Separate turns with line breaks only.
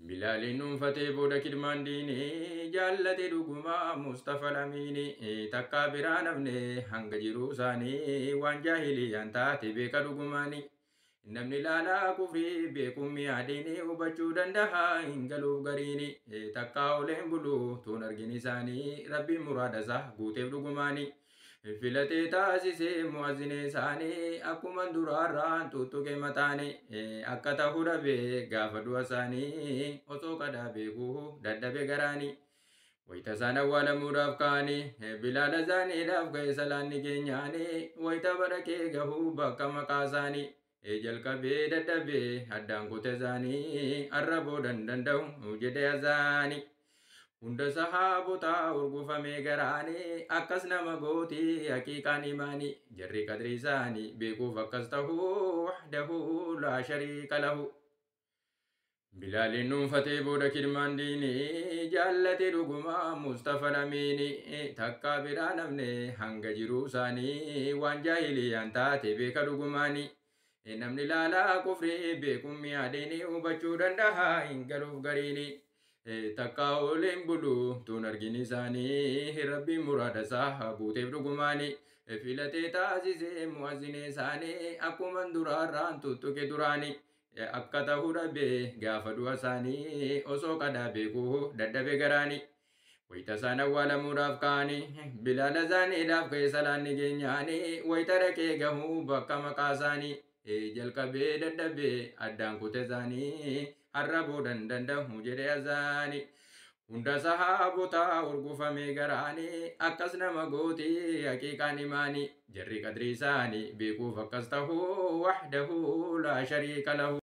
Bilaaliin dhuunfatee booda kidmaan diinii jaallate dhugumaa Mustafa Lamiini takkaa biraa namne hanga jiruu isaanii waan jaahiliyaan taate beeka dhugumaani. Namni laalaa kufrii beekuun mi'aadhiin hubachuu danda'a hin galuuf gariini takkaa oleen buluu tuun argin isaanii rabbiin muraada isaa guuteef dhugumaani. Filatee taasisee mu'azinee isaanii akkuma duraarraan tuttuqe mataani akka ta'uu dhabee gaafa du'a isaanii osoo qadaa beekuu dadhabe garaani. Wayita isaan awwaalamuudhaaf ka'anii bilaala isaaniidhaaf ga'e salaanni keenyaanii wayita barakee gahuu bakka maqaa isaanii. Jalqabee dadhabee addaan kute isaanii arra boodan danda'u jedhe azaanii. Hunda sahaabotaa urgufamee garaanii akkas nama gooti haqiiqaan imaanii jarri qadrii isaanii beekuuf akkas tahuu wahdahu laa shariika lahu. Bilaaliin dhuunfatee booda kidmaan diinii jaallate dhugumaa Mustafa Lamiini takkaa biraa namne hanga jiruu isaanii waan jaahiliyaan taate beeka dhugumaanii. Namni laalaa kufrii beekuun mi'aadhiin hubachuu danda'a hin galuuf gariini. Takkaa ooleen bulu tuun argin isaanii rabbiin muraada isaa guuteef dhugumaani. Filatee taasisee mu'azinee isaanii akkuma duraarraan tuttuqe duraani. Akka ta'uu dhabee gaafa du'a isaanii osoo qadaa beekuu dadhabe garaani. Wayita isaan awwaalamuudhaaf ka'anii bilaala isaaniidhaaf ka'e salaanni keenyaanii wayita dhaqee gahuu bakka maqaa isaanii. Jalqabee dadhabee addaan kute isaanii har'a boodan danda'u jedhe azaanii. Hunda sahaabotaa urgufamee garaanii akkas nama gooti haqiiqaan imaanii jarri qadrii isaanii beekuuf akkas tahuu wahdahu laa shariika lahu.